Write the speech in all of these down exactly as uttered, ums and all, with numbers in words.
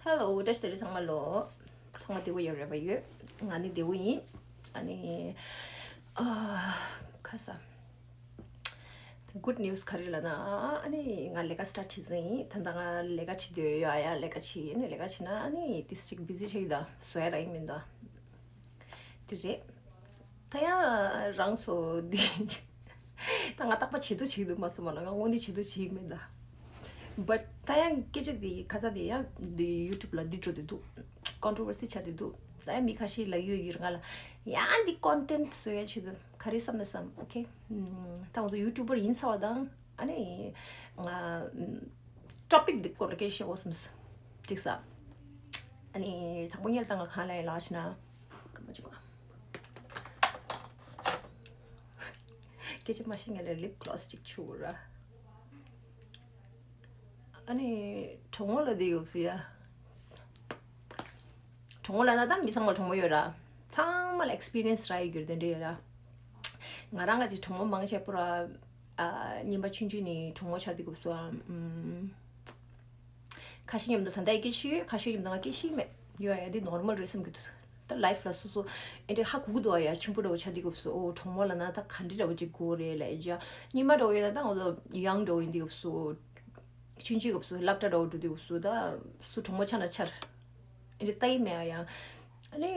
Hello, བཀྲ་ཤིས་བདེ་ལེགས་ཚང་མ་ལོ། ཚང་མ་བདེ་པོ་ཡོད་རེད་པ། ཡོད། ང་ནི་བདེ་པོ་ཡིན། ཨ་ནི། ཨ། ཁ་ས། Good news ག་རེ་ལབ་ན། ཨ་ནི་ང་ལས་ཀ་start བྱེད་ཟིན་ཡིན། ད་ལྟ་ང་ལས་ཀ་བྱེད་འདོད་ཡོད། ཨ་ཡ་ལས་ཀ་བྱེད་ཡིན། ལས་ཀ་བྱེད་ན་ཨ་ནི་ཏིས་ཅིག་busy ཆགས་ཀྱི་འདུག་བཟོ་ཡ་རག་གི་མི་འདུག་དེ་རེད། ད་ཡང་རང་ཚོ་འདི། ད་ང་རྟག་པར་བྱེད་འདོད་བྱེད་འདུག་མ་སོང་བ་ལ། ང་དངོས་གནས་བྱེད་འདོད་བྱེད་ཀྱི་མེད་ད། But ད་ཡང་སྐད་ཆ་འདི་ཁ་ས་འདི་ཡང་འདི་YouTube ལ་འདི་འགྲོ་འདི་འདུག controversy ཆགས་འདི་འདུག་ད་ཡང་མི་ཁ་ཤས་ལབ་ཡོད་ཡོད་རེད། ང་ལ་ཡང་འདི་content བཟོ་ཡ་ཆེད་དུ་ག་རེ་བསམ་ན་བསམ། Okay ད་ང་ཚོ་YouTuber ཡིན་ཚར་བ་དང་། ཨ་ནི་ང་topic འདི་སྐོར་ལ་སྐད་ཆ་བཤད་དགོས་བསམ། འགྲིག་ས། ཨ་ནི་དང་པོ་ཉལ་དང་ང་གང་ལ་ཡིན་ལ་ཕྱིན་ན། སྐར་མ་གཅིག་གོ། སྐད་ཆ་མ་བཤད་ངས་ལ་lip gloss གཅིག་བྱུག་ར། ཨ་ནི་གྲོགས་མོ་ལ་འདི་ཡོད་སུ་ཡ། གྲོགས་མོ་ལ་ན་ད་མི་ཚང་མ་གྲོགས་མོ་ཡོད་ར། ཚང་མ་ལ་experience རག་ཡོད་རྒྱུ་དེ་འདྲ་ཡོད་ར། ང་རང་ག་ཅིག་གྲོགས་མོ་མང་ཆེ་པོ་ར། ཨ། རྙིང་པ་ཆུང་ཆུང་ནས་གྲོགས་མོ་ཆགས་འདི་གོ་སོ། ཨམ། ཁ་ཤས་མཉམ་དུ་ད་ལྟ་སྐད་ཆ་ཡོད། ཁ་ཤས་མཉམ་དུ་ང་སྐད་ཆ་མེད། ཡོད་ཡ་འདི་normal རེད་བསམ་གྱི་འདུག་ད་life ལ་སོ་སོ་ཨེ་འདྲ་ཧ་གོ་གི་འདུག་ཨ་ཡ། ཆེན་པོ་འདྲ་བོ་ཆགས་འདི་གོ་སོ། ཨོ་གྲོགས་མོ་ལ་ན་ད་ག་འདྲ་འདྲ་བོ་ཅིག་དགོས་རེད་ལ། ཨེ་ཅག་རྙིང་པ་འདྲ་བོ་ཡོད་ན་ད་ང་ཚོ་young འདྲ་བོ་ཡིན་འདི་གོ་སོ། ཆུང་ཆུང་གི་སློབ་གྲྭ་འདྲ་བོ་འགྲོ་དུས་སྐབས་སུ་ད་སུ་གྲོགས་མོ་ཆགས་ན་ཆགས། ཨེ་འདྲ་ལྟ་ཡི་མེད་ཨ་ཡང་། ཨ་ནི་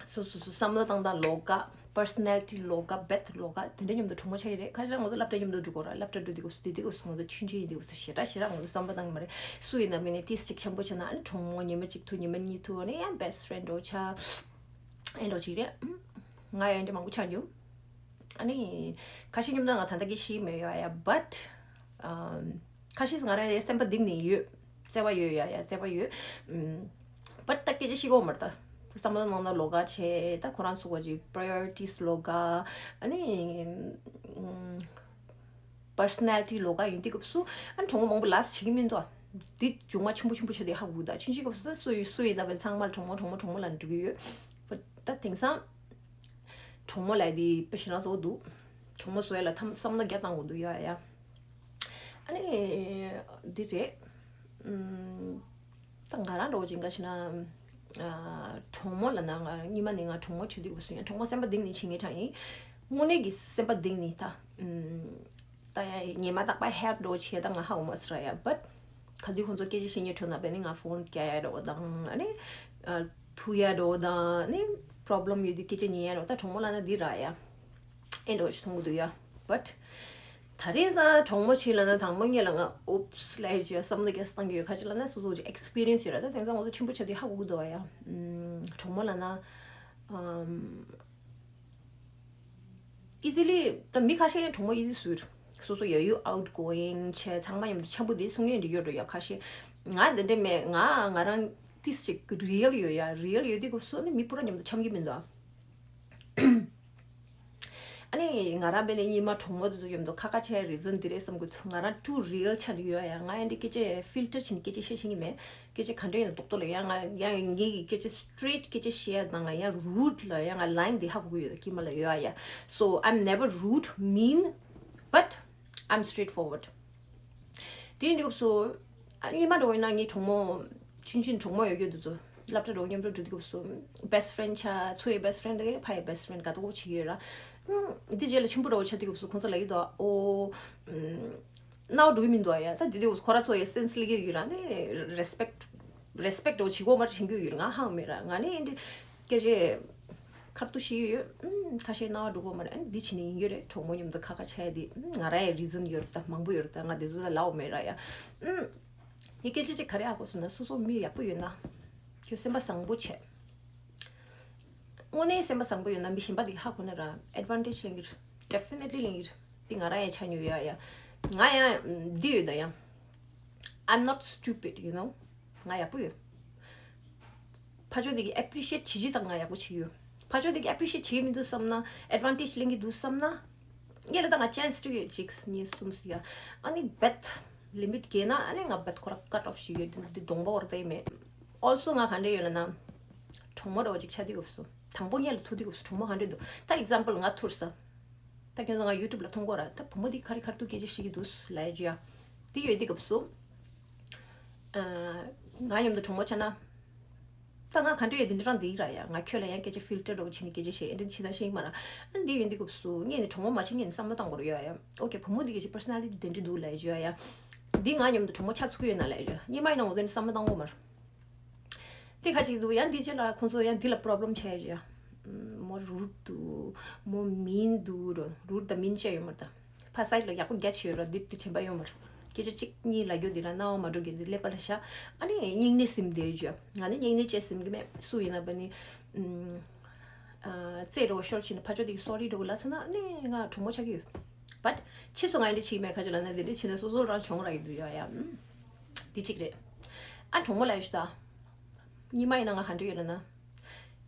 སོ་སོ་སོ་བསམ་བློ་བཏང་སྟངས་ལོགས་ཀ། personality ལོགས་ཀ། བེད་ལོགས་ཀ། དེ་འདྲ་མཉམ་དུ་གྲོགས་མོ་ཆགས་ཡི་རེད། ཁ་ཤས་ང་ཚོ་སློབ་གྲྭ་མཉམ་དུ་འགྲོ་དགོས་ར། སློབ་གྲྭ་འགྲོ་དུས་སྐབས་སུ་དེ་དུས་སྐབས་སུ་ང་ཚོ་ཆུང་ཆུང་ཡིན་དུས་སྐབས་སུ་ཞེ་དྲག་ཞེ་དྲག་ང་ཚོ་བསམ་བློ་བཏང་གི་མ་རེད། སུ་ཡིན་ན་མིན་ནས་ཏིས་ཅིག་འཆམ་པོ་བྱས་ན་ཨ་ནི་གྲོགས་མོ་ཉི་མ་གཅིག་ཐུག་ཉི་མ་གཉིས་ཐུག་ཨ་ནི་ཡང་best friend འདྲ་བོ་ཆགས། ཨེ་འདྲ་བོ་ཅིག་རེད། ང་ཡང་ཨེ་འདྲ་མང་པོ་ཆགས་འགྱུར། ཨ་ནི་ཁ་ཤས་མཉམ་དུ་ང་ད་ལྟ་སྐད་ཆ་བཤད་མེད་ཡ་ཡ། བེད། ཨམ། ཁ་ཤས་ང་རང་ཡ་སེམས་པ་གཏིང་ནས་ཡོད། བརྩེ་བ་ཡོད་ཡ་ཡ། བརྩེ་བ་ཡོད། ཨམ། བེད་ད་སྐད་ཆ་བཤད་གོ་མ་རེད་ད། བསམ་བློ་ནང་ན་ལོགས་ཀ་བྱས། ད་ཁོ་རང་ཚོ་གི་priorities ལོགས་ཀ། ཨ་ནི་ཨམ། personality ལོགས་ཀ་ཡིན་དུས་སྐབས་སུ་ཨ་ནི་གྲོགས་མོ་མང་པོ་ལས་བྱེད་ཀྱི་མི་འདུག་འདི་མཇུག་མ་ཆེན་པོ་ཆེན་པོ་བྱས་ཏེ་ཧ་གོ་གི་འདུག་ཆུང་ཆུང་སྐབས་སུ་ད་སུ་ཡིན་སུ་ཡིན་ན་བས་ཚང་མ་གྲོགས་མོ་གྲོགས་མོ་གྲོགས་མོ་ལབ་འགྲོ་གི་ཡོད། བེད་ད་དེང་སང་གྲོགས་མོ་ལབ་དེ་དཔེ་ཞེ་དྲག་བཟོ་འདུག་གྲོགས་མོ་བཟོ་ཡ་ལ་ཐམ་བསམ་བློ་རྒྱག་བཏང་དགོས་འདུག་ཡ་ཡ། ཨ་ནི་འདི་རེད། ཨམ། ད་ང་རང་འདྲ་བོ་ཅིག་འགའ་ཞིག་ན། ཨ། གྲོགས་མོ་ལབ་ན་ང་རང་སྔོན་མ་ནས་ང་གྲོགས་མོ་བྱེད་དུས་སྐབས་སུ་ཡང་གྲོགས་མོ་སེམས་པ་གཏིང་ནས་བྱེད་མཁན་ཅིག་ཡིན། དངོས་གནས་ཀྱི་སེམས་པ་གཏིང་ནས་ད། ཨམ། ད་ཡང་ངས་མ་དག་པ་help འདྲ་བོ་བྱས་ད་ང་ཧ་གོ་མ་སོང་ར་ཡ། བེད་ག་དུས་ཁོང་ཚོ་སྐད་ཆ་བཤད་མཁན་འཕྲོ་ན་བས་ནི་ང་phone རྒྱག་ཡ་འདྲ་བོ་དང་། ཨ་ནི་ཨ། ཐུག་ཡ་འདྲ་བོ་དང་། ཨ་ནི་problem ཡོད་དུས་སྐད་ཆ་ཉན་ཡ་འདྲ་བོ། ད་གྲོགས་མོ་ལབ་ན་འདི་ར་ཡ། ཨེ་འདྲ་བོ་ཞིག་མཐོང་གི་འདུག་ཡ། བེད་ད་རེས་ས་གྲོགས་མོ་ཞིག་ལབ་ན་དང་པོ་ཉིད་ལ་ང་oops ལབ་ཡ་ཅིག་བསམ་བློ་རྒྱག་བཏང་གི་ཡོད། ག་ཅི་ལབ་ན་སོ་སོ་གི་experience ཡོད་ར། ད་དེང་སང་ང་ཚོ་ཆེན་པོ་ཆགས་དུས་ཧ་གོ་གི་འདུག་ཡ། ཨམ། གྲོགས་མོ་ལབ་ན། ཨམ། easily ད་མི་ཁ་ཤས་ཡང་གྲོགས་མོ་easy བཟོས། སོ་སོ་ཡ་ཡུ་outgoing བྱས། ཚང་མ་མཉམ་དུ་འཆམ་པོ་དེ་གསུང་མཁན་དེ་ཡོད་འགྲོ་ཡ། ཁ་ཤས་ང་དེ་འདྲ་མེད། ང་ང་རང་ཏིས་ཅིག་real ཡོད་ཡ། real ཡོད་དུས་སྐབས་སུ་ནི་མི་པུ་ར་མཉམ་དུ་འཆམ་གྱི་མི་འདུག་ཨ། ཨ་ནི་ང་རང་བས་ནི་སྔོན་མ་གྲོགས་མོ་དེ་ཚོ་མཉམ་དུ་ཁ་ཁ་བྱས་reason འདི་རེད་བསམ་གི་འདུག་ང་རང་too real ཆགས་ཡོད་ཡ། ང་ཡང་འདི་སྐད་ཆ་filter བྱས་ནས་སྐད་ཆ་བཤད་ཤེས་ཀྱི་མེད། སྐད་ཆ་ག་འདྲ་ཡིན་ན་རྡོག་རྡོག་ལ་ཡ། ང་ཡ་ངེད་ཀྱི་སྐད་ཆ་straight སྐད་ཆ་བཤད་ཡ་དང་ཡ་rude ལ་ཡ་ང་line འདི་ཧ་གོ་གི་ཡོད། དཀྱིལ་མ་ལ་ཡོད་ཡ། So I'm never rude, mean, but I'm straightforward. དེ་ཡིན་དུས་སྐབས་སུ་ཨ་སྔོན་མ་འདྲ་བོ་ཡིན་ན་ངའི་གྲོགས་མོ་ཆུང་ཆུང་གྲོགས་མོ་ཡོད་རྒྱུ་དེ་ཚོ་སློབ་གྲྭ་འགྲོ་མཉམ་དུ་འགྲོ་དུས་སྐབས་སུ་best friend ཆགས། ཚུར་ཡི་best friend རེད། ཕར་ཡི་best friend ག་དོ་བྱེད་ཀྱི་ཡོད་ར། ཨུམ། འདི་རྗེས་ལ་ཆེན་པོ་འདྲ་བོ་ཆགས་དུས་སྐབས་སུ་ཁོང་ཚོ་ལབ་ཀྱི་འདུག་ཨོ། ཨུམ། རྣ་བ་འགྲོ་གི་མི་འདུག་ཨ་ཡ། ད་དེ་དུས་ཁོ་ར་ཚོ་ཡི་sense སླེབས་ཀྱི་ཡོད་ར། ནི་respect respect འདྲ་བོ་བྱེད་དགོས་མ་རེད་དྲན་གྱི་ཡོད་ར། ང་ཧ་གོ་མེད་ར། ང་ནི་འདི་སྐད་ཆ་ཁ་ཐུག་ཤེས་ཀྱི་ཡོད། ཨུམ། ཁ་ཤས་རྣ་བ་འགྲོ་གི་མ་རེད། ཨ་ནི་འདི་བྱས་ནས་ཡིན་གྱི་རེད། གྲོགས་མོ་མཉམ་དུ་ཁ་ཁ་བྱས་ཏེ། ཨུམ། ང་རང་ཡི་reason ཡོད་རེད། ད་མང་པོ་ཡོད་རེད། ད་ང་དེ་ཚོ་ད་ལབ་ཡོད་མེད་ར་ཡ། ཨུམ། ངས་སྐད་ཆ་གཅིག་ག་རེ་ཧ་གོ་སོང་ན། སོ་སོ་མི་ཡག་པོ་ཡོད་ན། ཁྱོད་སེམས་པ་བཟང་པོ་བྱས། དངོས་གནས་སེམས་པ་བཟང་པོ་ཡོད་ན་མི་གཞན་པ་དེ་ཧ་གོ་ན་ར་advantage ལེན་གྱི་རེད། Definitely ལེན་གྱི་རེད། དེ་ང་རང་ཡང་ཆ་མྱོང་ཡོད་ཡ། ང་ཡང་འདི་ཡོད་ད་ཡ། I'm not stupid, you know. ང་ཡག་པོ་ཡོད། ཕར་ཕྱོགས་དེ་གིས་appreciate བྱེད་ཀྱི་ད་ང་ཡག་པོ་བྱེད་ཡོད། ཕར་ཕྱོགས་དེ་གིས་appreciate བྱེད་ཀྱི་མི་འདུག་བསམ་ན། advantage ལེན་གྱི་འདུག་བསམ་ན། ངས་ལ་ད་ང་chance སྤྲད་ཡོད། གཅིག་གཉིས་གསུམ་ཡ། ཨ་ནི་བེད་limit བརྒལ་ན་ཨ་ནི་ང་བེད་ཁོ་ར་cut off བྱེད་ཡོད། འདི་གདོང་པ་བོར་ཏེ་མེད། Also ང་ག་འདྲ་ཡོད་ལབ་ན། གྲོགས་མོ་འདྲ་བོ་ཅིག་ཆགས་དུས་སྐབས་སུ། དང་པོ་ཉིད་ལ་ཐུག་དུས་སྐབས་སུ་གྲོགས་མོ་ག་འདྲ་འདུག་ད་example ང་ཐུག་ས། ད་ཁྱོད་ཚོ་ང་YouTube ལ་མཐོང་གོ་ར། ད་བུ་མོ་འདི་ག་རེ་ག་རེ་ཐུག་སྐད་ཆ་བཤད་ཀྱི་འདུག་ལབ་ཡ་ཅིག་ཡ། དེ་ཡོད་དུས་སྐབས་སུ། ཨ། ང་མཉམ་དུ་གྲོགས་མོ་ཆགས་ན། ད་ང་ག་འདྲ་ཡོད་དེ་འདྲ་རང་འདི་ར་ཡ། ང་ཁྱོད་ལ་ཡང་སྐད་ཆ་ཕིལ་ཊར་འདྲ་བོ་བྱས་ནས་སྐད་ཆ་བཤད་ཡ་འདི་ཕྱི་ལྟར་ཤེས་ཀྱི་མ་ར། ཨ་འདི་ཡོད་འདི་སྐབས་སུ་ངས་ནི་གྲོགས་མོ་མ་བྱེད་ངས་ནི་བསམ་བློ་བཏང་དགོས་རེད་ཡ་ཡ། ཨོ་ཁེ་བུ་མོ་འདི་གི་ཅིག་པར་སོ་ནལ་ཊི་དེ་འདྲ་འདུག་ལབ་ཡ་ཡ། འདི་ང་མཉམ་དུ་གྲོགས་མོ་ཆགས་ཚུགས་ཀྱི་ཡོད་ན་ལབ་ཡ་ཡ། སྔོན་མ་ཡིན་ན་འོ་དེ་ནི་བསམ་བློ་བཏང་དགོས་མ་ར། དེ་ཁ་ཅིག་འདུག་ཡང་འདི་ཅི་ལ་ཁོང་ཚོ་ཡང་འདི་ལ་པོ་རོབ་ལེམ་ཆགས་ཡོད་ཅི་ཡ། མོ་རུད་འདུག་མོ་མིན་འདུག་རོ། རུད་དང་མིན་བཅས་ཡོད་མ་རེད་ད། ཕ་སའིད་ལ་ཡག་པོ་རྒྱ་ཆེ་ཡོད་རོ། འདི་འདི་དྲན་པ་ཡོད་མ་རེད། སྐད་ཆ་གཅིག་གཉིས་ལབ་རྒྱུ་འདི་ལ་རྣ་བ་མ་འགྲོ་རྒྱུ་འདི་ཀླད་པ་ལ་བཞག་ཨ་ནི་སྙིང་ནད་ཟིན་བསྡད་ཡོད་ཅི་ཡ། ང་ནི་སྙིང་ནད་ཅི་ཟིན་གི་མེད། སུ་ཡིན་ན་བ་ནི་ཨམ། ཨ་རྩེད་འགྲོ་ཤོར་ཕྱིན་ན་ཕ་ཆོས་དེ་གི་སོ་རི་འགྲོ་ལབ་ཚེ་ན་ཨ་ནི་ང་གྲོགས་མོ་ཆགས་ཀྱི་ཡོད། བཊ་ཕྱིས་སུ་ང་ཡི་འདི་བྱེད་མེད་ཁ་ཅིག་ལབ་ན་འདི་འདྲ་བྱེད་ན་སོ་སོ་རང་གྱོང་རག་གི་འདུག་ཡ་ཡ། ཨམ། འདི་གཅིག་རེད། ཨ་གྲོགས་མོ་ལབ་ཡོད་ཤི་ད། སྔོན་མ་ཡིན་ན་ང་ག་འདྲ་ཡོད་ལབ་ན།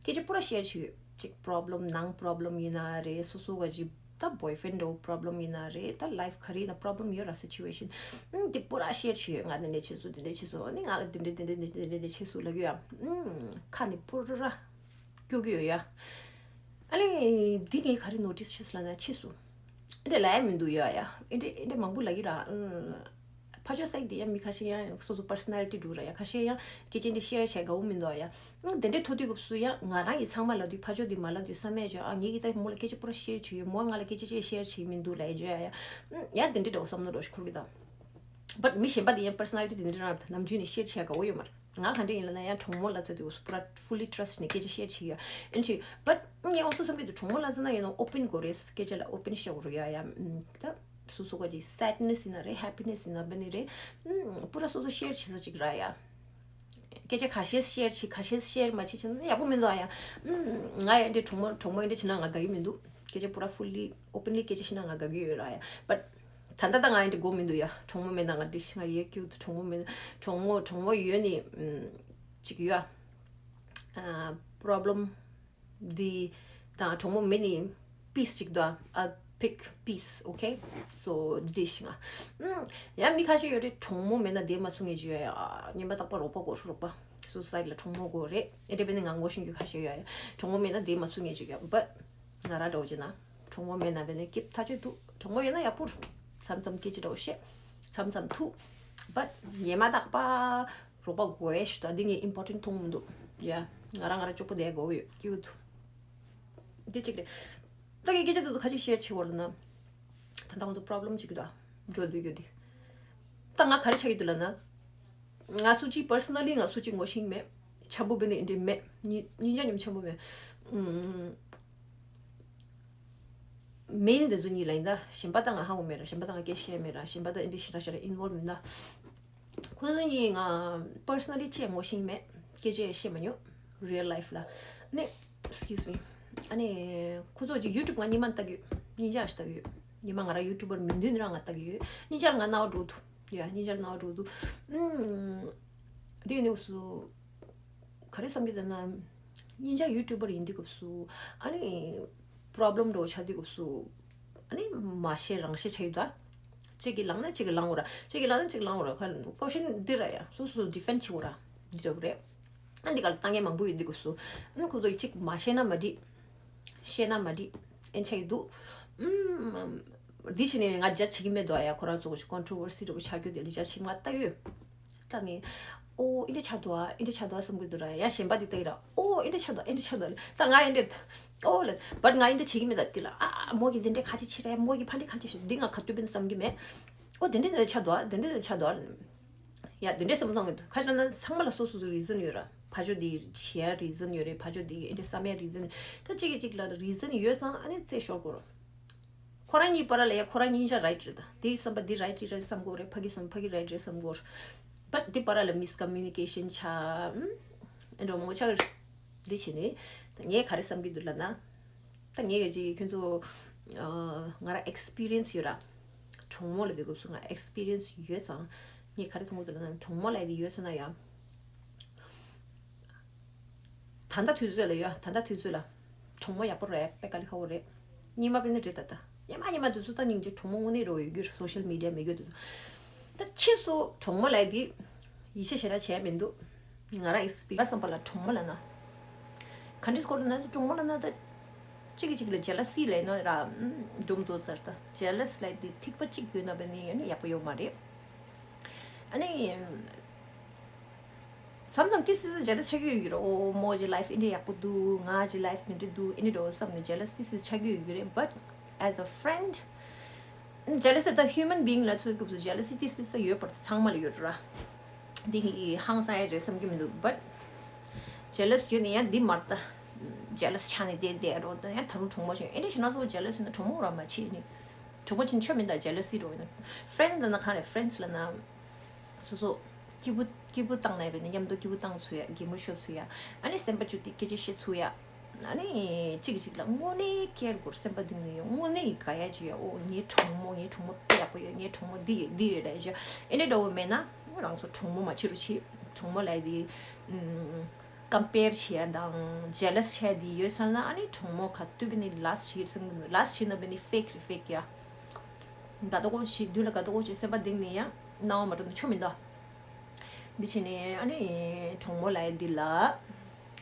སྐད་ཆ་པུ་ར་ཤེར་བྱེད་ཡོད། ཅིག་པོ་རོབ་ལེམ་ནང་པོ་རོབ་ལེམ་ཡིན་ན་རེད། སོ་སོ་ག་ཅིག་ད་བོའི་ཕི་རེན་ཌི་འདྲ་པོ་རོབ་ལེམ་ཡིན་ན་རེད། ད་ལའིཕ་ག་རེ་ཡིན་ན་པོ་རོབ་ལེམ་ཡོད་ར། སི་ཅུ་ཨེ་ཤན། ཨུམ། དེ་པུ་ར་ཤེར་བྱེད་ཡོད། ང་འདི་འདྲ་བྱེད་སོང་། འདི་འདྲ་བྱེད་སོང་། ཨ་ནི་ང་འདི་འདྲ་འདི་འདྲ་འདི་འདྲ་འདི་འདྲ་བྱེད་སོང་ལབ་ཀྱི་ཡོད་ཡ། ཨུམ། ཁ་ནས་པུ་ར་སྐྱོ་གི་ཡོད་ཡ། ཨ་ལས་འདི་ངས་ག་རེ་ནོ་ཊིས་བྱས་ལབ་ན་ཕྱིས་སུ། ཨེ་འདྲ་ལབ་ཡ་མི་འདུག་ཡ་ཡ། ཨེ་འདྲ་ཨེ་འདྲ་མང་པོ་ལབ་ཀྱི་ར། ཨུམ། ཕ་ཆོས་སའིད་དེ་ཡང་མི་ཁ་ཤས་ཡང་སོ་སོ་པར་སོ་ནལ་ཊི་འདུག་ར་ཡ། ཁ་ཤས་ཡང་སྐད་ཆ་འདི་ཤེར་བྱེད་དགའ་བོ་མི་འདུག་ཡ། ཨང་དེ་འདྲའི་ཐོ་དུས་སྐབས་སུ་ཡང་ང་རང་གིས་ཚང་མ་ལབ་དུས་ཕ་ཆོས་འདི་མ་ལབ་དུས་བསམ་ཡས་བྱོས། ཨ་ངེད་ཀྱིས་ད་མོ་ལ་སྐད་ཆ་པུ་ར་ཤེར་བྱེད་ཡོད། མོ་ང་ལ་སྐད་ཆ་ཅིག་ཤེར་བྱེད་མི་འདུག་ལབ་ཡ་བྱོས་ཡ་ཡ། ཨང་ཡང་དེ་འདྲའི་འདྲ་བོ་བསམ་བློ་འགྲོ་ཞིག་འཁོར་གི་ད། བཊ་མི་གཞན་པ་དེ་ཡང་པར་སོ་ནལ་ཊི་དེ་འདྲ་རང་ནམ་རྒྱུན་ནས་ཤེར་བྱེད་དགའ་བོ་ཡོད་མ་རེད། ང་ག་འདྲ་ཡིན་ལབ་ན་ཡང་གྲོགས་མོ་ལབ་ཚར་དུས་སྐབས་སུ་པུ་ར་ཧྥུ་ལི་ཊྲ་སི་ཊི་ནས་སྐད་ཆ་ཤེར་བྱེད་ཡ་ཨེ་འདྲ་བྱེད། བཊ་ངས་འོ་སོ་བསམ་གྱི་འདུག་གྲོགས་མོ་ལབ་ཚར་ན་ཡིན་ན་ཨོ་པན་དགོས་རེད། སྐད་ཆ་ལ་ཨོ་པན་བཤད་དགོས་རེད་ཡ་ཡ། ཨང་ད། སོ་སོ་ག་ཅིག་སེཌ་ནེ་སི་ཡིན་ན་རེད། ཧེ་པི་ནེ་སི་ཡིན་ན་བ་ནི་རེད། ཨུམ། པུ་ར་སོ་སོ་ཤེར་བྱེད་ས་ཅིག་ར་ཡ། སྐད་ཆ་ཁ་ཤས་ཤེར་བྱེད་ཁ་ཤས་ཤེར་མ་བྱེད་བྱེད་ན་ཡག་པོ་མི་འདུག་ཨ་ཡ། ཨུམ། ང་ཡ་འདི་གྲོགས་མོ་གྲོགས་མོ་ཡ་འདི་བྱེད་ན་ང་དགའ་གི་མི་འདུག་སྐད་ཆ་པུ་ར་ཧྥུ་ལི་ཨོ་པན་ལི་སྐད་ཆ་བཤད་ན་ང་དགའ་གི་ཡོད་ར་ཡ། བཊ་ད་ལྟ་ད་ང་ཡ་འདི་དགོས་མི་འདུག་ཡ། གྲོགས་མོ་མེད་ན་ང་འདི་ང་ཡ་ཀྱུ་གྲོགས་མོ་མེད་ན་གྲོགས་མོ་གྲོགས་མོ་ཡོད་ནི་ཨུམ། ཅིག་ཡོད་ཨ། པོ་རོབ་ལེམ། འདི་དང་གྲོགས་མོ་མེད་ནི་པིས་ཅིག་འདུག I'll pick peace, okay? So འདི་ཞིག་ང་། ཨུམ། ཡང་མི་ཁ་ཤས་ཡོད་རེད། གྲོགས་མོ་མེད་ན་བསྡད་མ་ཚུགས་མཁན་ཅིག་ཡོད་ཡ། ཉན་པ་རྟག་པར་རོགས་པ་དགོས་རོགས་པ། སོ་སའིད་ལ་གྲོགས་མོ་དགོས་རེད། ཨེ་འདྲ་བས་ནི་ང་ངོ་ཤེས་རྒྱུ་ཁ་ཤས་ཡོད་ཡ། གྲོགས་མོ་མེད་ན་བསྡད་མ་ཚུགས་མཁན་ཅིག་ཡོད། བཊ་ང་རང་འདྲ་བོ་བྱས་ན་གྲོགས་མོ་མེད་ན་བས་ནི་སྐྱིད་ཐག་ཆོད་འདུག་གྲོགས་མོ་ཡོད་ན་ཡག་པོ་རེད། མཚམས་མཚམས་སྐད་ཆ་འདྲ་བོ་བཤད། མཚམས་མཚམས་ཐུག་བཊ་ཉན་མ་རྟག་པར། རོགས་པ་དགོས་ཤི་ད། འདི་ངས་ཨིམ་པོར་ཊེན་ཊི་མཐོང་མི་འདུག་ཡ། ང་རང་ང་རང་གཅིག་པོ་བསྡད་དགོས་ཡོད་ཀྱི་འདུག་འདི་གཅིག་རེད། ད་ངས་སྐད་ཆ་འདི་ཚོ་ཁ་ཅིག་ཤེར་བྱེད་དགོས་ལ་ན། ད་ལྟ་ང་ཚོ་པོ་རོབ་ལེམ་གཅིག་འདུག་འགྲོ་འདུག་ཡོད་དེ། ད་ང་ག་རེ་ཆགས་ཀྱི་འདུག་ལ་ན། ང་སུ་གཅིག་པར་སོ་ནལ་ལི་ང་སུ་གཅིག་ངོ་ཤེས་མེད། འཆམ་པོ་བས་ནི་འདི་མེད། ཉིན་ཉིན་ཅག་ཉིན་འཆམ་པོ་མེད། ཨུམ། མེན་དེ་ཚོ་གཉིས་ལ་ཡིན་ད། གཞན་པ་ད་ང་ཧ་གོ་མེད་ར། གཞན་པ་ད་ང་སྐད་ཤེས་མེད་ར། གཞན་པ་ད་ཨིན་ཌི་ཤི་ར་ཤ་ར་ཨིན་བོལ་མིན་ད། ཁོ་ཚོ་གཉིས་ང་པར་སོ་ནལ་ལི་ཅིག་ངོ་ཤེས་མེད། སྐད་ཆ་བཤད་མ་མྱོང་། རི་ཡལ་ལའིཕ་ལ་ནི། Excuse me. ཨ་ནི་ཁོ་ཚོ་གཅིག་ཡུ་ཊུབ་ང་ཉི་མ་ལྟ་གི་ཡོད། ཉིན་ཅག་ཞིག་ལྟ་གི་ཡོད། ཉི་མ་ང་རང་ཡུ་ཊུབ་པར་མིན་དུས་ནི་རང་ང་ལྟ་གི་ཡོད། ཉིན་ཅག་ང་རྣ་བ་འགྲོ་འདུག་ཡ་ཉིན་ཅག་རྣ་བ་འགྲོ་འདུག་ཨུམ། དེ་ནི་སུ། ག་རེ་བསམ་གྱི་འདུག་ན། ཉིན་ཅག་ཡུ་ཊུབ་པར་ཡིན་དུས་སྐབས་སུ། ཨ་ནི། པོ་རོབ་ལེམ་འདྲ་བོ་ཆགས་དུས་སྐབས་སུ། ཨ་ནི་མ་བཤད་རང་བཤད་བྱ་ཡི་འདུག་གཅིག་གིས་ལངས་ན་གཅིག་གིས་ལངས་འོ་ར། གཅིག་གིས་ལངས་ན་གཅིག་ལངས་འོ་ར། ཁ་ཀོ་ཤན་འདི་ར་ཡ། སོ་སོ་ཌི་ཕེན་ཌི་བྱེད་འོ་ར། འདི་འདྲ་བོ་རེད། ཨ་འདི་ག་ལ་ལྟ་མཁན་མང་པོ་ཡོད་དུས་སྐབས་སུ། ཨ་ནི་ཁོ་ཚོ་གིས་གཅིག་མ་བཤད་ན་མ་འགྲིག་བཤད་ན་མ་འགྲིག་ཨེ་ཆགས་ཀྱི་འདུག་ཨུམ། འདི་བྱས་ནས་ང་རྒྱ་ཆེ་གི་མེད་དོ་ཡ། ཁོ་རང་ཚོ་གི་ཀོན་ཊོ་ཝར་སི་འདྲ་བོ་ཆགས་རྒྱུ་དེ་ལ་རྒྱ་ཆེ་གི་མ་ལྟ་ཡོད། ལྟ་ནས། ཨོ་ཨེ་འདྲ་ཆགས་འདུག་ཨ། ཨེ་འདྲ་ཆགས་འདུག་ཨ་བསམ་གི་འདུག་ར་ཡ། གཞན་པ་འདི་ལྟ་ཡི་ར། ཨོ་ཨེ་འདྲ་ཆགས་འདུག་ཨེ་འདྲ་ཆགས་འདུག་ལ། ད་ང་ཨེ་འདྲ། ཨོ་ལ། བཊ་ང་ཨེ་འདྲ་བྱེད་ཀྱི་མེད་ད་འདི་ལ། ཨ་མོ་གིས་འདི་འདྲ་ག་ཅི་བྱེད་ར་ཡ། མོ་གིས་ཕ་འདྲ་ག་ཅི་བྱེད། འདི་ང་ག་དུས་བས་བསམ་གི་མེད། ཨོ་དེ་འདྲ་འདི་ཆགས་འདུག་ཨ། དེ་འདྲ་འདི་ཆགས་འདུག་ཨ། ཡ་དེ་འདྲ་བསམ་བློ་གཏོང་གི་འདུག་ཁ་ཅིག་ན་ཚང་མ་ལ་སོ་སོ་སོ་རི་ཛན་ཡོད་ར། ཕ་ཇོ་འདི་བྱེད་ཡ་རི་ཛན་ཡོད་རེད། ཕ་ཇོ་འདི་ཨེ་འདྲ་བསམ་ཡ་རི་ཛན། ད་གཅིག་གིས་གཅིག་ལ་རི་ཛན་ཡོད་ཙང་ཨ་ནི་རྩེ་ཤོར་དགོས་ར། ཁོ་རང་གཉིས་བར་ལ་ཡ་ཁོ་རང་གཉིས་ཆ་རའིཊ་རེད་ད། དེའི་བསམ་པ་འདི་རའིཊ་རེད་བསམ་གོ་རེད། ཕ་གི་བསམ་པ་ཕ་གི་རའིཊ་རེད་བསམ་གོ་རེད། བཊ་འདི་བར་ལ་མིས་ཀམ་མུ་ནི་ཀེ་ཤན་ཆགས། ཨེ་འགྲོ་མོ་ཆགས་རེད། འདི་བྱས་ནས་ད་ངས་ག་རེ་བསམ་གྱི་འདུག་ལབ་ན། ད་ངས་ག་ཅིག་ཁྱོད་ཚོ་ང་རང་ཨེག་སི་པི་རི་ཡན་སི་ཡོད་ར། གྲོགས་མོ་ལ་དེ་སྐབས་སུ་ང་ཨེག་སི་པི་རི་ཡན་སི་ཡོད་ཙང་ངས་ག་རེ་མཐོང་གི་འདུག་ལབ་ན་གྲོགས་མོ་ལ་དེ་ཡོད་ཙང་ན་ཡང་། ད་ལྟ་དུས་ཚོད་ལ་ཡོད། ད་ལྟ་དུས་ཚོད་ལ་གྲོགས་མོ་ཡག་པོ་རེད་པས། དཀའ་ལས་ཁག་པོ་རེད། སྔོན་མ་དཔེར་ན་རེད་ད་ལྟ། སྔོན་མ་སྔོན་མ་དུས་ཚོད་ད་སྙིང་རྗེ་གྲོགས་མོ་དངོས་གནས་རོ་ཡོད་རྒྱུ་རེད། སོ་ཤལ་མི་ཌི་ཡ་མེད་རྒྱུ་དུས་ཚོད། ད་ཕྱིས་སུ་གྲོགས་མོ་ལབ་དེ་ཡིད་ཆེས་ཞེ་དྲག་བྱས་མི་འདུག་ང་རང་ཨེག་སི་པི་རི་ཡན་སི་བསམ་པ་ལ་གྲོགས་མོ་ལབ་ན། ག་འདྲ་སྐོར་ལ་ན་གྲོགས་མོ་ལབ་ན་ད། གཅིག་གིས་གཅིག་ལ་ཇེ་ལ་སི་ལབ་ན་ར། འདུམ་བཟོ་ཟེར་ད། ཇེ་ལ་སི་ལབ་དེ་ཐིགས་པ་གཅིག་ཡོད་ན་བས་ནི་ཡང་ན་ཡག་པོ་ཡོད་མ་རེད། ཨ་ནི། བསམ་བསམ་ཏི་སི་ཇེ་ལ་སི་ཆགས་ཀྱི་ཡོད་ཀྱི་རེད། ཨོ་མོ་གི་ལའིཕ་འདི་འདྲ་ཡག་པོ་འདུག་ང་གི་ལའིཕ་འདི་འདྲ་འདུག་འདི་འདྲ་བསམ་ནས་ཇེ་ལ་སི་ཏི་སི་ཆགས་ཀྱི་ཡོད་ཀྱི་རེད། But as a friend, jealousy the human being ལ་ཚོད་སྐབས་སུ་ཇེ་ལ་སི་ཏི་སི་ས་ཡོད་པར་ཚང་མ་ལ་ཡོད་ར། འདི་ཧང་སང་ཡ་རེད་བསམ་གྱི་མི་འདུག But jealous ཡོད་ནི་ཡང་འདི་མར་ལྟ། Jealous ཆགས་ནས་བསྡད་བསྡད་རོ། ད་ཡང་ད་རུང་གྲོགས་མོ་བྱུང་ཨེ་འདྲ་ཞིག་ན་ཚོ་ཇེ་ལ་སི་ཡིན་ན་གྲོགས་མོ་ར་མ་བྱེད་ནི། གྲོགས་མོ་ཆེན་ཆོ་མིན་ད་ཇེ་ལ་སི་རོ་ཡིན་ན། ཕྲེན་ཌི་ལ་ན་ག་རེ་ཕྲེན་ཌི་ལ་ན། སོ་སོ། སྐྱིད་པོ་སྐྱིད་པོ་བཏང་ནས་བས་ནས་མཉམ་དུ་སྐྱིད་པོ་བཏང་ཚུལ་ཡ། གད་མོ་ཤོར་ཚུལ་ཡ། ཨ་ནི་སེམས་པ་བཅུག་སྟེ་སྐད་ཆ་བཤད་ཚུལ་ཡ། ཨ་ནི་གཅིག་གཅིག་ལ་དངོས་གནས་ཀེར་དགོས་སེམས་པ་གཏིང་ནས་ཡོད། དངོས་གནས་ཡི་དགའ་ཡ་བྱེད་ཡ། ཨོ་ངའི་གྲོགས་མོ་ངའི་གྲོགས་མོ་དཔེ་ཡག་པོ་ཡོད། ངའི་གྲོགས་མོ་འདི་ཡོད་འདི་ཡོད་ལ་ཡ་བྱེད་ཡ། ཨེ་འདྲ་འདྲ་བོ་མེད་ན་རང་ཚོ་གྲོགས་མོ་མ་བྱེད་རོགས་བྱེད། གྲོགས་མོ་ལ་ཡ་དེ་ཨུམ། ཀམ་པེར་བྱེད་ཡ་དང་ཇེ་ལ་སི་བྱེད་ཡ་དེ་ཡོད་ཚར་ན་ཨ་ནི་གྲོགས་མོ་ག་དུས་བས་ནི་ལ་སི་ཊི་བྱེད་ཀྱི་རེད་བསམ་གྱི་མི་འདུག་ལ་སི་ཊི་བྱེད་ན་བས་ནི་ཕེག་རེད་ཕེག་ཡ། དགའ་ཏོག་ཏོག་བྱེད་དུས་ལ་དགའ་ཏོག་ཏོག་བྱེད་སེམས་པ་གཏིང་ནས་ཡང་སྣང་བ་མ་འགྲོ་ན་ཆོ་མི་འདུག་འདི་བྱས་ནས་ཨ་ནི་གྲོགས་མོ་ལ་ཡ་འདི་ལ་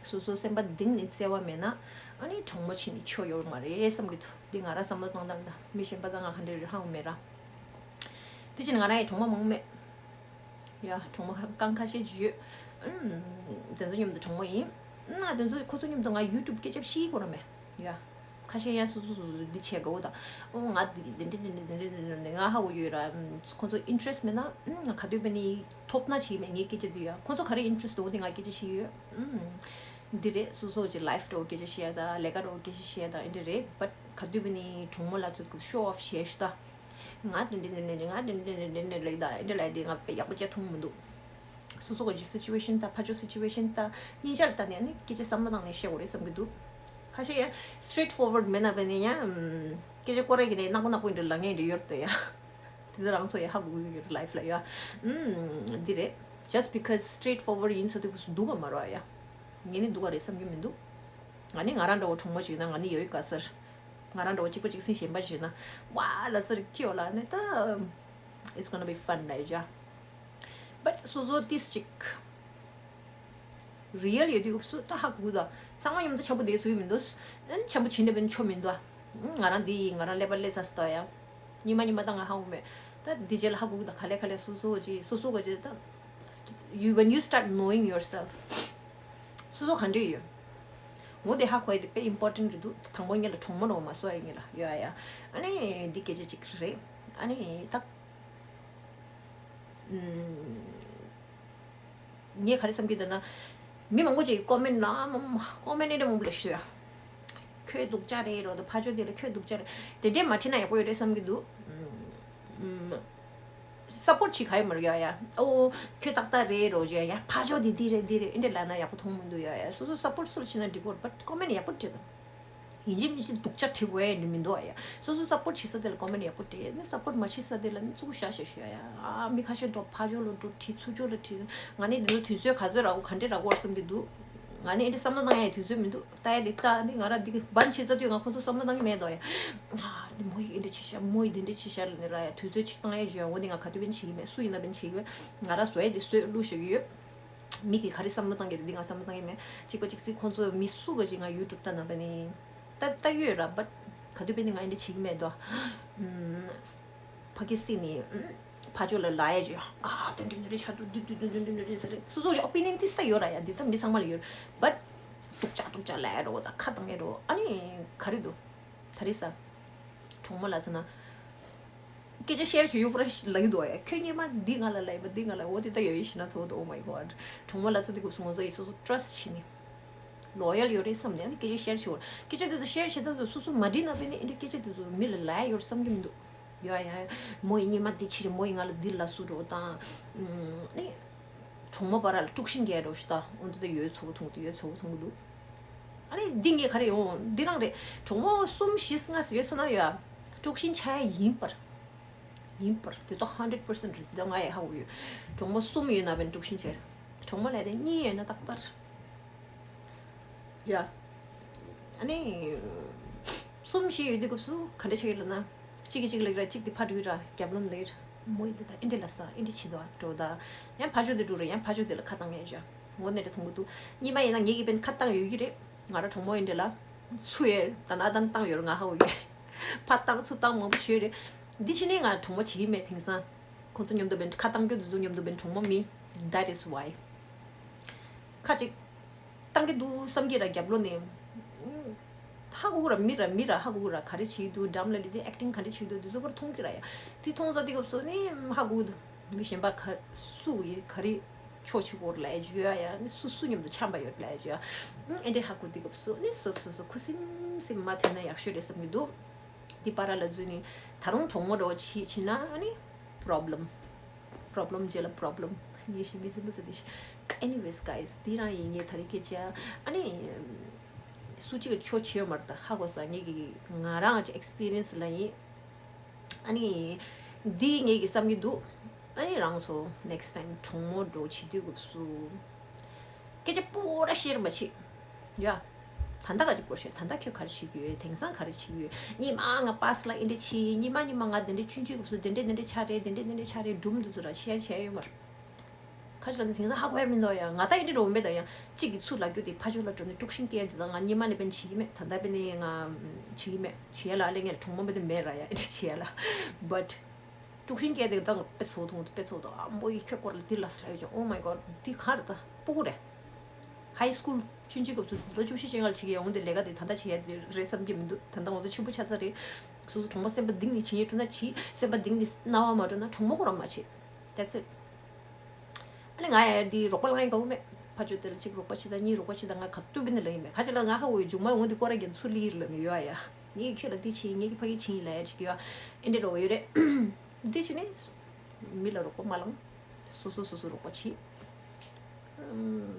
སོ་སོ་སེམས་པ་གཏིང་ནས་བརྩེ་བ་མེད་ན་ཨ་ནི་གྲོགས་མོ་བྱས་ནས་ཆོ་ཡོད་མ་རེད་བསམ་གྱི་འདུག་འདི་ང་རང་བསམ་བློ་བཏང་སྟངས་དང་མི་གཞན་པ་དང་ང་ག་འདྲ་རེད་ཧ་གོ་མེད་ར། འདི་བྱས་ནས་ང་རང་ཡི་གྲོགས་མོ་མང་མེད། ཡ། གྲོགས་མོ་རྐང་ཁ་ཤས་ཅིག་ཡོད། ཨུམ། དེ་ཚོ་མཉམ་དུ་གྲོགས་མོ་ཡིན། ན་དེ་ཚོ་ཁོ་ཚོ་མཉམ་དུ་ང་ཡུ་ཊུབ་སྐད་ཆ་བཤད་དགོས་ར་མེད། ཡ། ཁ་ཤས་ཡང་སོ་སོ་སོ་སོ་འདི་བྱས་དགའ་བོ་དང་། ཨོ་ང་འདི་འདི་འདྲ་འདི་འདྲ་འདི་འདྲ་འདི་འདྲ་ང་ཧ་གོ་ཡོད་ར། ཨུམ། ཁོ་ཚོ་ཨིན་ཊི་རེ་སི་མེད་ན་ཨུམ། ང་ག་དུས་བས་ནི་ཐོབ་ན་བྱེད་མེད་ངའི་སྐད་ཆ་འདི་ཡ། ཁོ་ཚོ་ག་རེ་ཨིན་ཊི་རེ་སི་འདུག་འདི་ང་སྐད་ཆ་བཤད་ཡོད། ཨུམ། འདི་རེད། སོ་སོ་གི་ལའིཕ་འདྲ་བོ་སྐད་ཆ་བཤད་ཡ་དང་ལས་ཀ་འདྲ་བོ་སྐད་ཆ་བཤད་ཡ་དང་འདི་འདྲ་རེད། བཊ་ག་དུས་བས་ནི་གྲོགས་མོ་ལ་ཚོད་སྐབས་ཤོ་ཨོཕ་བྱས་ཤི་ད། ང་དེ་འདྲ་དེ་འདྲ་ང་དེ་འདྲ་དེ་འདྲ་ལེགས་ད་འདྲ་ལ་དེ་ང་དཔེ་ཡག་པོ་བྱས་མཐོང་མི་འདུག་སོ་སོ་གི་སི་ཅུ་ཨེ་ཤན་ད་ཕར་ཕྱོགས་སི་ཅུ་ཨེ་ཤན་ད་གཉིས་ཆར་ལྟ་ནས་ནི་སྐད་ཆ་བསམ་བློ་བཏང་ནས་བཤད་དགོས་རེད་བསམ་གྱི་འདུག་ཁ་ཤས་ཡང་སི་ཊི་རེ་ཊི་ཕོར་ཝར་ཌི་མེད་ན་བས་ནས་ཡང་སྐད་ཆ་སྐོར་ར་གི་ནས་ནག་པོ་ནག་པོ་འདྲ་ལ་ངས་འདྲ་ཡོད་དེ་ཡ། དེ་ཚོ་རང་ཚོ་ཡ་ཧ་གོ་གི་ཡོད་ལའིཕ་ལ་ཡ། ཨུམ། འདི་རེད། Just because སི་ཊི་རེ་ཊི་ཕོར་ཝར་ཌི་ཡིན་ས་དུས་སུ་སྡུག་ག་མ་རོ་ཡ། ངས་ནི་སྡུག་ག་རེད་བསམ་གྱི་མི་འདུག་ང་ནི་ང་རང་འདྲ་བོ་གྲོགས་མོ་ཞིག་ན་ང་ནི་ཡོད་ག་སར། ང་རང་འདྲ་བོ་གཅིག་པ་གཅིག་སེམས་གཞན་པ་བྱས་ན། ཝ་ལ་སར་ཁྱི་ཡོད་ལ་ནི་ད། It's gonna be fun ལ་ཡོད་ཅ། But སོ་སོ་ཏིས་གཅིག་རི་ཡལ་ཡོད་དུས་སུ་ད་ཧ་གོ་ད། ཚང་མ་མཉམ་དུ་འཆམ་པོ་བསྡད་སུ་ཡོད་མི་འདུག་ཨན་འཆམ་པོ་བྱིན་ནས་བན་ཆོ་མི་འདུག་ང་རང་འདི་ཡིན་ང་རང་ཀླད་པ་ཀླད་ས་སི་ཏོ་ཡ། ཉི་མ་ཉི་མ་ད་ང་ཧ་གོ་མེད། ད་འདི་རྗེས་ལ་ཧ་གོ་ད་ག་ལེ་ག་ལེ་སོ་སོ་ཅི་སོ་སོ་ག་ཅི་ད། You, when you start knowing yourself སོ་སོ་ག་འདྲ་ཡོད། ངོ་དེ་ཧ་གོ་ཡ་དེ་དཔེ་ཨིམ་པོར་ཊེན་ཊི་རེད་འདུག་དང་པོ་ངེད་ལ་གྲོགས་མོ་རོགས་མ་སོ་ཡ་ངེད་ལ་ཡོད་ཡ། ཨ་ནི་འདི་སྐད་ཆ་གཅིག་རེད། ཨ་ནི་ད། ངས་ག་རེ་བསམ་གྱི་འདུག་ན། མི་མང་པོ་ཅིག་ཀོ་མེན་ལ་མ་ཀོ་མེན་ཨེ་འདྲ་མང་པོ་ལ་ཞུ་ཡ། ཁྱོད་སྡུག་ཅག་རེད་རོ་ད་ཕ་ཇོ་དེ་ལ་ཁྱོད་སྡུག་ཅག་རེད་དེ་འདྲས་མ་ཁྲིད་ན་ཡག་པོ་ཡོད་རེད་བསམ་གྱི་འདུག་སཔོར་ཊི་བྱེད་ག་ཡོད་མ་རེད་ཡ་ཡ། ཨོ། ཁྱོད་ཏག་ཏག་རེད་རོ་ཇེ་ཡ་ཕ་ཇོ་འདི་འདི་རེད་འདི་རེད་ཨེ་འདྲ་ལབ་ན་ཡག་པོ་མཐོང་མི་འདུག་ཡ་ཡ། སོ་སོ་སཔོར་ཊི་སུ་ལ་བྱེད་ན་འགྲིག་གི་རེད། བཊ་ཀོ་མེན་ཡག་པོ་བྲིས་དང་། ཡིན་གཅིག་མིན་གཅིག་སྡུག་ཅག་བྲིས་དགོས་ཡ་འདི་མི་འདུག་ཡ། སོ་སོ་སཔོར་ཊི་བྱེད་ས་དེ་ལ་ཀོ་མེན་ཡག་པོ་བྲིས་ནི་སཔོར་ཊི་མ་བྱེད་ས་དེ་ལ་ནི་ཚུགས་ཤ་ཤ་ཤ་ཡ། ཨ་མི་ཁ་ཤས་འདུག་ཕ་ཇོ་ལ་འགྲོ་བྲིས་ཚུར་ཇོ་ལ་བྲིས། ང་ནི་འདི་ཚོ་དུས་ཚོད་ག་ཚོད་རག་གོ་ག་འདྲས་རག་གོ་བསམ་གྱི་འདུག་ང་ནི་ཨེ་འདྲ་བསམ་བློ་བཏང་ཡ་དུས་ཚོད་མི་འདུག་ལྟ་ཡ་འདི་ལྟ་འདི་ང་ར་འདི་བན་བྱེད་ས་དུས་ང་ཁོ་ཚོ་བསམ་བློ་བཏང་གི་མེད་དོ་ཡ། ཨ་འདི་མོ་ཡིས་ཨེ་འདྲ་བྱེད་ཤག་མོ་ཡིས་འདི་འདྲ་བྱེད་ཤག་ལ་ནི་ར་ཡ་དུས་ཚོད་ཅིག་བཏང་ཡ་ཞུ་ཡ། འོ་འདི་ང་ག་དུས་བན་བྱེད་ཀྱི་མེད། སུ་ཡིན་ན་བན་བྱེད་ཀྱི་མེད། ང་ར་བཟོ་ཡ་འདི་བཟོས་བླུགས་ཤག་གི་ཡོད། མི་གིས་ག་རེ་བསམ་བློ་བཏང་གི་རེད་འདི་ང་བསམ་བློ་བཏང་གི་མེད། གཅིག་པ་གཅིག་སྲིད་ཁོང་ཚོ་མི་སུ་ག་ཅིག་ང་ཡུ་ཊུབ་ལྟ་ན་བ་ནི། ལྟ་ལྟ་ཡོད་ར་བཊ་ག་དུས་བས་ནི་ང་ཨེ་འདྲ་བྱེད་ཀྱི་མེད་དོ། ཕ་གི་སྲིད་ནི་ཕ་ཇོ་ལ་ལ་ཡ་ཅིག་ཨ་དོན་དུ་ནི་རེ་ཤ་དུ་དུ་དུ་དུ་དུ་དུ་ནི་རེ་ཟེར་རེད། སོ་སོ་ཞིག་ཨོ་པི་ནི་ཡན་ཏིས་ད་ཡོད་ར་ཡ་འདི་ད་མི་ཚང་མ་ལ་ཡོད་བཊ་སྡུག་ཅག་སྡུག་ཅག་ལ་ཡ་རོ་ད་ཁ་བཏང་ཡ་རོ་ཨ་ནི་ག་རེ་འདུག་ད་རེས་ས། གྲོགས་མོ་ལ་ཟེར་ན། སྐད་ཆ་ཤེར་བྱེད་ཡོད་པར་ལབ་ཀྱི་འདུག་ཡ། ཁྱོད་སྔོན་མ་འདི་ང་ལ་ལབ་ཡིན་པ་འདི་ང་ལ་འོ་དེ་ལྟ་ཡོད་ཡིན་ཞེ་ན་ཚོ་འདུག Oh my god། གྲོགས་མོ་ལ་ཚོ་འདི་སྐབས་སུ་ང་ཚོ་ཡི་སོ་སོ་ཊྲ་སི་ཊི་བྱེད་ནི། ལོ་ཡལ་ཡོད་རེད་བསམ་ནས་ཨ་ནི་སྐད་ཆ་ཤེར་བྱེད་འོར། སྐད་ཆ་དེ་ཚོ་ཤེར་བྱེད་སྟངས་ཚོ་སོ་སོ་མ་འགྲིག་ན་བས་ནི་ཨེ་འདྲ་སྐད་ཆ་དེ་ཚོ་མི་ལ་ལབ་ཡ་ཡོད་བསམ་གྱི་མི་འདུག་ཡ་ཡ། མོ་ཡི་སྔོན་མ་འདི་བྱེད་རེད། མོ་ཡི་ང་ལ་འདི་ལབ་སུ་འགྲོ་དང་། ཨ་ནི། གྲོགས་མོ་བར་ལ་དཀྲུག་ཤིང་རྒྱག་འགྲོ་ཞིག་ད་འོ་འདི་ད་ཡོད་ཚོ་བོ་མཐོང་གི་འདུག་ཡོད་ཚོ་བོ་མཐོང་གི་འདུག་ཨ་ནི་འདི་ངས་ག་རེ་ཡོང་འདི་རང་རེད། གྲོགས་མོ་གསུམ་བཞི་ལྔ་ཡོད་ས་ན་ཡོད། དཀྲུག་ཤིང་ཆགས་ཡ་ཡིན་པར། ཡིན་པར་དེ་ད་ཧན་ཌེ་རེད་པར་སེན་ཊི་རེད། དེ་ད་ང་ཡི་ཧ་གོ་ཡོད། གྲོགས་མོ་གསུམ་ཡོད་ན་བས་དཀྲུག་ཤིང་ཆེ། གྲོགས་མོ་ལས་དེ་གཉིས་ཡོད་ན་རྟག་པར། ཡ། ཨ་ནི། གསུམ་བཞི་ཡོད་དུས་སྐབས་སུ་ག་འདྲ་ཆགས་ཡོད་ལབ་ན། གཅིག་གིས་གཅིག་ལབ་ཀྱི་ར་གཅིག་དེ་ཕར་འགྲོ་གི་ར་རྒྱབ་ལོན་ལབ་ཀྱི་ར། མོ་ཡི་དེ་ད་ཨེ་འདྲ་ལབ་ས་ཨེ་འདྲ་བྱེད་དོ་འགྲོ་ད། ཡང་ཕར་ཕྱོགས་དེ་འགྲོ་ར་ཡང་ཕར་ཕྱོགས་དེ་ལ་ཁ་བཏང་ཡ་བྱ། འོ་ནས་རེ་མཐོང་གི་འདུག་གཉིས་པ་ཡིན་ན་ངེད་ཀྱི་བན་ཁ་བཏང་ཡོད་ཀྱི་རེད། ང་ར་གྲོགས་མོ་ཡིན་འདྲ་ལ། ཚུ་ཡས་ད་ན་ད་བཏང་ཡོད་ར་ང་ཧ་གོ་ཡོད། ཕར་བཏང་ཚུར་བཏང་མང་པོ་ཞོས་རེད། འདི་ཕྱི་ནས་ང་གྲོགས་མོ་བྱེད་ཀྱི་མེད་དེང་སང་། ཁོང་ཚོ་མཉམ་དུ་བན་ཁ་བཏང་རྒྱུ་དེ་ཚོ་མཉམ་དུ་བན་གྲོགས་མོ་མིན། That is why། ཁ་ཅིག་བཏང་གི་འདུག་བསམ་གྱི་ར་རྒྱབ་ལོགས་ནས། ཧ་གོ་གི་ར་མི་ར་མི་ར་ཧ་གོ་གི་ར་ག་རེ་བྱེད་ཀྱི་འདུག་འགྲམ་ལ་འདི་ཨེག་ཊིང་ག་འདྲ་བྱེད་ཀྱི་འདུག་འདི་ཚོ་པར་མཐོང་གི་ར་ཡ། དེ་མཐོང་ས་དེ་སྐབས་སུ་ནི་ཧ་གོ་གི་འདུག་མི་གཞན་པ་ག་སུ་ཡི་ག་རེ་ཕྱོགས་གཅིག་པོར་ལ་ཡ་ཇུ་ཡ་ཡ་ནི་སུ་སུ་མཉམ་དུ་འཆམ་པ་ཡོད་ལ་ཡ་ཇུ་ཡ། ཨེ་འདྲས་ཧ་གོ་དེ་སྐབས་སུ་ནི་སོ་སོ་སོ་ཁུ་སིམ་སིམ་མ་ཐོན་ན་ཡག་ཤོས་རེད་བསམ་གྱི་འདུག་འདི་བར་ལ་འཛུལ་ནས་ད་རུང་གྲོགས་མོ་འདྲ་བོ་བྱེད་བྱེད་ན་ཨ་ནི་པྲོབ་ལེམ། པྲོབ་ལེམ་རྗེས་ལ་པྲོབ་ལེམ། ཉེ་ཞིག་མི་ཟིན་པ་ཟེར་དེ་ཞིག Anyways guys, འདི་རང་ཡིན། ངས་ད་རེས་སྐད་ཆ་ཨ་ནི་སུ་གཅིག་གི་ཆོ་ཆེ་ཡོད་མ་རེད། ད་ཧ་གོ་ས་ངེད་ཀྱི་ང་རང་གི་ཨེག་སི་པི་རི་ཡན་སི་ལ་ཡིན། ཨ་ནི་འདི་ངེད་ཀྱི་བསམ་གྱི་འདུག་ཨ་ནི་རང་ཚོ་next time གྲོགས་མོ་འདྲ་བོ་བྱེད་དུས་སྐབས་སུ། སྐད་ཆ་པོ་ར་ཤེར་མ་བྱེད། ཡ། ད་ལྟ་ག་ཅིག་སྐོར་ཤེས། ད་ལྟ་ཁྱོད་ག་རེ་བྱེད་ཀྱི་ཡོད། དེང་སང་ག་རེ་བྱེད་ཀྱི་ཡོད། ཉི་མ་ང་པཱ་སི་ལ་ཨེ་འདྲ་བྱས། ཉི་མ་ཉི་མ་ང་དེ་འདྲ་ཆུང་ཆུང་སྐབས་སུ་དེ་འདྲ་དེ་འདྲ་ཆགས་རེད། དེ་འདྲ་དེ་འདྲ་ཆགས་རེད། སྒྲུང་འདི་ཚོ་ར་ཤེར་བྱས་ཡོད་མ་རེད། ཁ་ཅིག་ལ་ནི་དེང་སང་ཧ་གོ་ཡ་མི་འདུག་ཡ། ང་ད་ཨེ་འདྲ་འདྲ་བོ་མེད་ད་ཡ། གཅིག་གི་ཚུར་ལབ་རྒྱུ་དེ་ཕ་ཆོས་ལ་འགྲོ་ནས་དཀྲུག་ཤིང་སྐྱེལ་དེ་དང་ང་ཉི་མ་ནས་བན་བྱེད་ཀྱི་མེད། ད་ལྟ་བན་ནས་ང་བྱེད་ཀྱི་མེད། བྱེད་ཡ་ལ་ཨ་ལས་ངས་གྲོགས་མོ་མེད་དེ་མེད་ར་ཡ། ཨེ་འདྲ་བྱེད་ཡ་ལ་བཊ། དཀྲུག་ཤིང་སྐྱེལ་དེ་དང་དཔེ་ཚོགས་དང་དཔེ་ཚོགས་དང་ཨ་མོ་ཡི་ཁྱོད་སྐོར་ལ་འདི་ལ་སླ་ཡོད་ཅང་Oh my god འདི་ག་རེད། ད་སྤུ་གུ་རེད། ཧའི་སྐུལ་ཆུང་ཆུང་སྐབས་སུ་ལོ་བཅུ་བཞི་ཅན་ག་ལ་བྱེད་ཀྱི་ཡོང་དེ་ལས་ཀ་དེ་ད་ལྟ་བྱེད་ཡ་དེ་རེད་བསམ་གྱི་མི་འདུག་ད་ལྟ་ང་ཚོ་ཆེན་པོ་ཆགས་ཚར་རེད། སོ་སོ་གྲོགས་མོ་སེམས་པ་གཏིང་ནས་བྱེད་ཡས་སྤྲོ་ན་བྱེད། སེམས་པ་གཏིང་ནས་རྣ་བ་མ་སྤྲོ་ན་གྲོགས་མོ་ཁོ་རང་མ་བྱེད། That's it། ཨ་ནི་ང་ཡ་འདི་རོགས་པ་ལངས་ཡ་དགའ་བོ་མེད། ཕ་ཆོས་དེ་ལ་གཅིག་རོགས་པ་བྱེད་དང་གཉིས་རོགས་པ་བྱེད་དང་ང་ག་དུས་བིན་ནི་ལ་ཡིན་མེད། ཁ་ཅིག་ལ་ང་ཧ་གོ་ཡོད། མཇུག་མ་འོང་དེ་སྐོར་ར་རྒྱན་ཚུར་ལི་ཡིར་ལ་མི་ཡོད་ཨ་ཡ། ངེད་ཀྱི་ཁྱོད་ལ་འདི་བྱེད། ངེད་ཀྱི་ཕ་གི་བྱེད་ཡིན་ལ་ཡ་ཅིག་ཡོད་ཨ། ཨེ་འདྲ་རོགས་ཡོད་རེད། འདི་བྱེད་ནི་མི་ལ་རོགས་པ་མ་ལངས། སོ་སོ་སོ་སོ་རོགས་པ་བྱེད། ཨམ།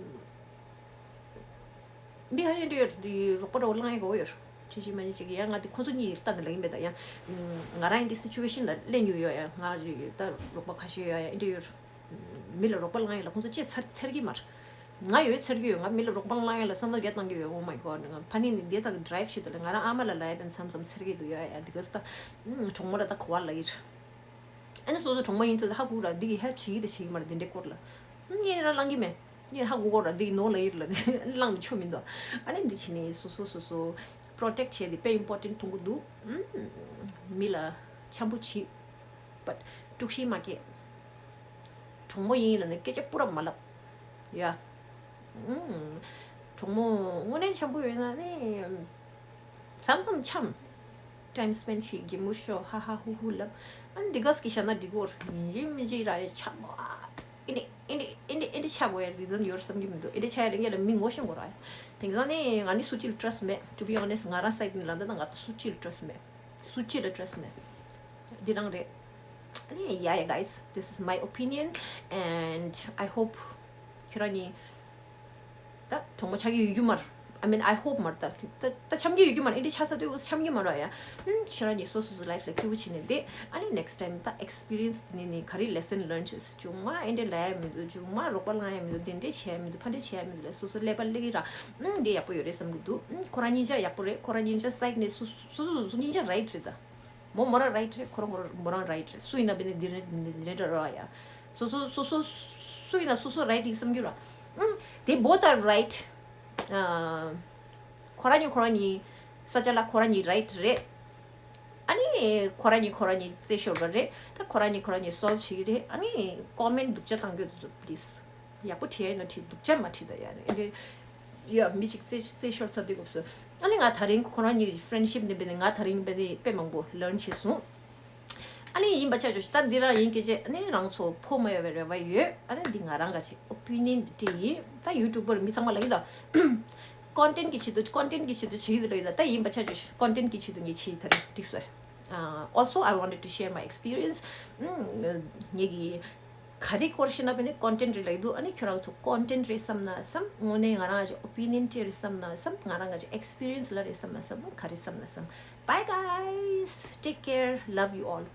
མི་ཧ་ཅང་འདྲ་ཡོད་འདི་རོགས་པ་རོགས་ལངས་ཡ་གོ་ཡོད། ཅི་ཞིག་མ་ཉིད་ཅིག་ཡ་ང་འདི་ཁོང་ཚོ་གཉིས་ལྟ་ནི་ལ་ཡིན་པས་ད་ཡ། ང་རང་ཡིན་འདི་སི་ཅུ་ཨེ་ཤན་ལ་སླེབས་མྱོང་ཡོད་ཡ། ང་ད་རོགས་པ་ཁ་ཤས་ཡོད་ཡ་ཨེ་འདྲ་ཡོད། མི་ལ་རོགས་པ་ལངས་ཡ་ལ་ཁོང་ཚོ་ཅེས་ཚར་ཚར་གི་མ་རེད། ང་ཡོད་ཚར་གི་ཡོད། ང་མི་ལ་རོགས་པ་ལངས་ཡ་ལ་བསམ་བློ་བརྒྱ་བཏང་གི་ཡོད། Oh my god ང་ཕ་ནི་ནི་འདི་དག་གི་ཌ་རའིབ་བྱེད་དུ་ལ་ང་རང་ཨ་མ་ལ་ལ་ཡ་པན་མཚམས་མཚམས་ཚར་གི་འདུག་ཡོད་ཡ་འདི་ག་ས་ད། གྲོགས་མོ་ལ་ད་གོ་བ་ལ་ཡིར། ཨ་ནི་སོ་སོ་གྲོགས་མོ་ཡིན་ཚེ་ཧ་གོ་ར་འདི་གི་ཧེལཔ་བྱེད་ཀྱི་དེ་བྱེད་ཀྱི་མ་རེད་འདི་འདྲའི་སྐོར་ལ། ཨ་ནི་ངས་རང་བླང་གི་མེད། ངས་ཧ་གོ་གོ་ར་འདི་གི་ནོར་ལ་ཡིར་ལ་བླང་ནི་ཆོ་མི་འདུག་ཨ་ནི་འདི་བྱེད་ནི་སོ་སོ་སོ་སོ་པྲོ་ཊེག་བྱེད་དེ་དཔེ་ཨིམ་པོར་ཊེན་ཊི་མཐོང་གི་འདུག་ཨུམ། མི་ལ་འཆམ་པོ་བྱེད། བཊ་དཀྲུག་ཤིང་མ་སྐྱེ། གྲོགས་མོ་ཡིན་ལ་ནི་སྐད་ཆ་སྤུ་ར་མ་ལབ། ཡ། ཨུམ། གྲོགས་མོ་དངོས་གནས་འཆམ་པོ་ཡོད་ན་ནི། མཚམས་མཚམས་འཆམ། ཊའིམ་སི་པེན་ཌི་བྱེད། གད་མོ་ཤོར། ཧ་ཧ་ཧུ་ཧུ་ལབ། ཨ་ནི་འདི་ག་ས་གི་བཞག་ན་འགྲིག་གོ་ར། ཡིན་གཅིག་མིན་གཅིག་ར་ཡ་འཆམ་པོ། ཨ་ཨེ་འདྲ་ཨེ་འདྲ་ཨེ་འདྲ་ཨེ་འདྲ་ཆགས་དགོས་ཡ་རི་ཛན་ཡོད་བསམ་གྱི་མི་འདུག་ཨེ་འདྲ་ཆགས་ཡ་ལ་ངས་ལ་མི་ངོ་ཤེས་དགོས་ར་ཡ། དེང་སང་ནི་ང་ནི་སུ་གཅིག་ལ་ཊྲས་མེད། To be honest ང་རང་སའིཌ་ནས་ལབ་འདི་ན་ང་སུ་གཅིག་ལ་ཊྲས་མེད། སུ་གཅིག་ལ་ཊྲས་མེད། འདི་རང་རེད། ཨ་ནི་yeah yeah guys, this is my opinion and I hope ཁྱོད་རང་གཉིས། ད་གྲོགས་མོ་ཆགས་ཀྱི་ཡོད་རྒྱུ་མ་རེད། I mean I hope མ་རེད། ད་ད་ད་འཆམ་གྱི་ཡོད་རྒྱུ་མ་རེད། ཨེ་འདྲ་ཆགས་ས་དུས་འུ་འཆམ་གྱི་མ་རེད་ཡ། ཨུམ། ཁྱོད་རང་གཉིས་སོ་སོ་སོ་ལའིཕ་ལ་སྐྱིད་པོ་བྱེད་ནས་བསྡད། ཨ་ནི་ནེགསི་ཊའིམ་ད་ཨེགསི་པི་རི་ཡན་སི་དེ་ནས་ནི་ག་རེ་ལེ་སན་ལརན་བྱས། བྱུང་མ་ཨེ་འདྲ་ལབ་ཡ་མི་འདུག་བྱུང་མ་རོགས་པ་ལངས་ཡ་མི་འདུག་དེ་འདྲ་བྱས་ཡ་མི་འདུག་ཕ་འདྲ་བྱས་ཡ་མི་འདུག་ལ་སོ་སོ་ཀླད་པ་སླེབས་ཀྱི་ར། ཨུམ། འདི་ཡག་པོ་ཡོད་རེད་བསམ་གྱི་འདུག་ཨུམ། ཁོ་རང་གཉིས་ཆ་ཡག་པོ་རེད། ཁོ་རང་གཉིས་ཆ་སའིཌ་ནས་སོ་སོ་སོ་སོ་གཉིས་ཆ་རའིཊ་རེད་ད། མོ་མོ་རང་རའིཊ་རེད། ཁོ་རང་ཁོ་རང་མོ་རང་རའིཊ་རེད། སུ་ཡིན་ན་བས་ནས་འདི་རེད་འདི་རེད་འདྲ་རོ་ཡ། སོ་སོ་སོ་སོ་སུ་ཡིན་ན་སོ་སོ་རའིཊ་ཡིན་བསམ་རྒྱུ་ར། ཨུམ། They both are right. ཨ། ཁོ་རང་གཉིས་ཁོ་རང་གཉིས་ས་ཆ་ལ་ཁོ་རང་གཉིས་རའིཊ་རེད། ཨ་ནི་ཁོ་རང་གཉིས་ཁོ་རང་གཉིས་རྩེ་ཤོར་བ་རེད། ད་ཁོ་རང་གཉིས་ཁོ་རང་གཉིས་སོལབ་བྱེད་ཀྱི་རེད། ཨ་ནི་ཀོ་མེན་ཊི་སྡུག་ཅག་བཏང་རྒྱུ་དེ་ཚོ་པི་ལིས། ཡག་པོ་བྲིས་ཡ་ཡིན་ན་བྲིས། སྡུག་ཅག་མ་བྲིས་ད་ཡ་ནི་ཨེ་འདྲ། ཡ་མི་གཅིག་རྩེ་རྩེ་ཤོར་ཚར་དུས་སྐབས་སུ། ཨ་ནི་ང་ད་རིང་ཁོ་རང་གཉིས་ཀྱི་ཕྲེན་ཤིབ་འདི་འབད་ནས་ང་ད་རིང་འབད་ནས་དཔེ་མང་པོ་ལརན་བྱས་སོང་། ཨ་ནི་ཡིན་པ་ཆ་ཆོག་ཤི་ད་འདི་རང་ཡིན་སྐད་ཆ་ཨ་ནི་རང་ཚོ་ཕོ་མ་ཡོད་པའི་རེ་བ་ཡོད། ཨ་ནི་འདི་ང་རང་ག་ཆེ་ཨོ་པི་ནི་ཡན་འདི་འདྲ་ཡིན། ད་ཡུ་ཊུབ་པར་མི་ཚང་མ་ལ་ཡིན་ད། ཀོན་ཊེན་ཊི་གི་ཆེད་དུ་ཀོན་ཊེན་ཊི་གི་ཆེད་དུ་བྱེད་ཀྱི་འདུག་ལ་ཡིན་ད། ད་ཡིན་པ་ཆ་ཆོག་ཤི་ཀོན་ཊེན་ཊི་གི་ཆེད་དུ་ངས་བྱེད་ད་རེད་འགྲིག་སོང་། Uh, also, I wanted to share my experience. ངེད་ཀྱི་ག་རེ་སྐོར་ཤེས་ན་བས་ནི་ཀོན་ཊེན་ཊི་རེད་ལ་ཡི་འདུག་ཨ་ནི་ཁྱོད་རང་ཚོ་ཀོན་ཊེན་ཊི་རེད་བསམ་ན་བསམ། དངོས་གནས་ང་རང་གི་ཨོ་པི་ནི་ཡན་ཅིག་རེད་བསམ་ན་བསམ། ང་རང་གི་ཨེགསི་པི་རི་ཡན་སི་ལ་རེད་བསམ་ན་བསམ། ག་རེ་བསམ་ན་བསམ། Bye guys, take care, love you all.